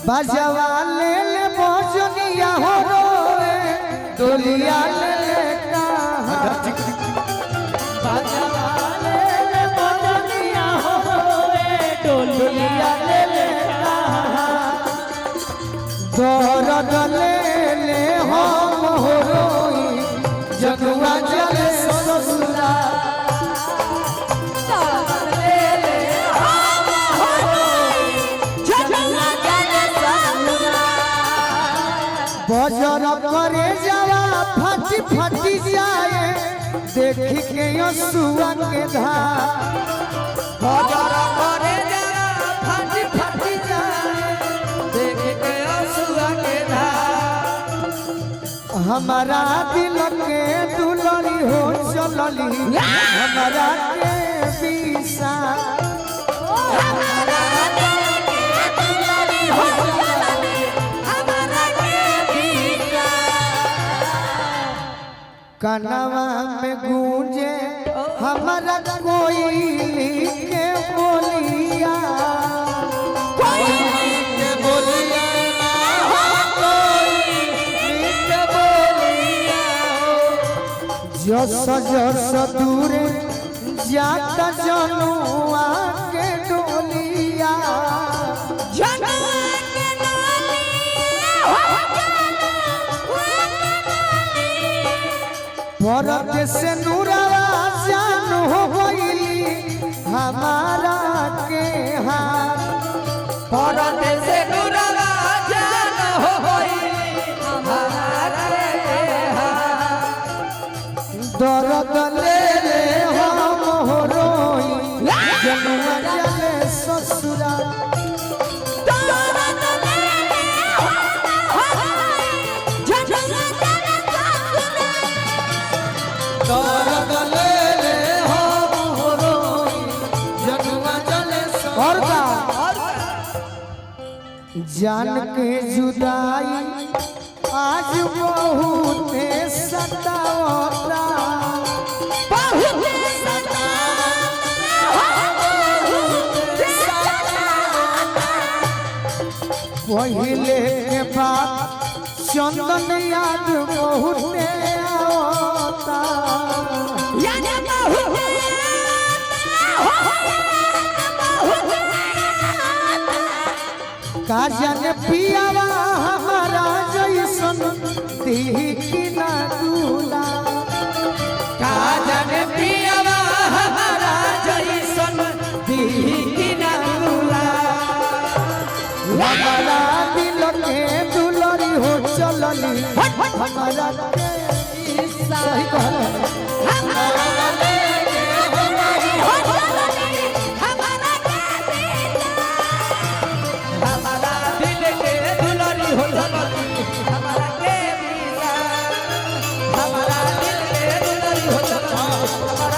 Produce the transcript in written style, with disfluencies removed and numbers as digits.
बजवा ले ले भोजनिया हो रोवे डोलिया ले ले कहाँ। बजवा ले ले भोजनिया हो रोवे डोलिया ले ले कहाँ। दर्द ले ले हम हो रोई जगुआ जले ससुरा। बजर करे जावा फटी फटी जाए देखी के असुआ के धार। बजर करे जावा फटी फटी जाए देख के असुआ के धार। हमारा दिल के दुलरी हो चलली हमारा के बीसा। कनवा में गूंजे हमारा कोई के बोलिया। के बोलिया ना हो कोई के बोलिया हो। जस जस दूरे जाता जनुआ के डोलिया। परदेश नूरवा जान हो गईली हमारा के हाथ। परदेश नूरवा जान हो गईली हमारा के हाथ। दर्द ले ले हम हो रोई जनुआ जले ससुरा। दर्द ले ले हम हो रोई जनुआ जले और का ससुरा। जान के जुदाई आज बहुत सतावता। पहिले के बात चंदन याद बहुत आवता। का जाने पियावा हमारा जैसन दिही की ना दूला। का जाने पियावा हमारा जैसन दिही की ना दूला। हमारा दिल के दुलरी हो चलली हमारा के सही कहल। हमारा दिल के दुलरी हो चलली हमारा के बीसा। हमारा दिल के दुलरी हो चलली।